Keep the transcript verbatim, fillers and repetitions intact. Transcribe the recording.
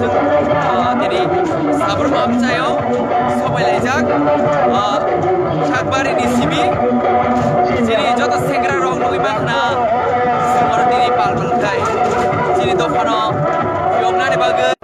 Ah, tini Sabruma amchaio sobai laijak, ah, Sakbari ni simi chini joto sengra rok nugwi makhna, oro tini pal pal khai chini dophano yoknani bagwi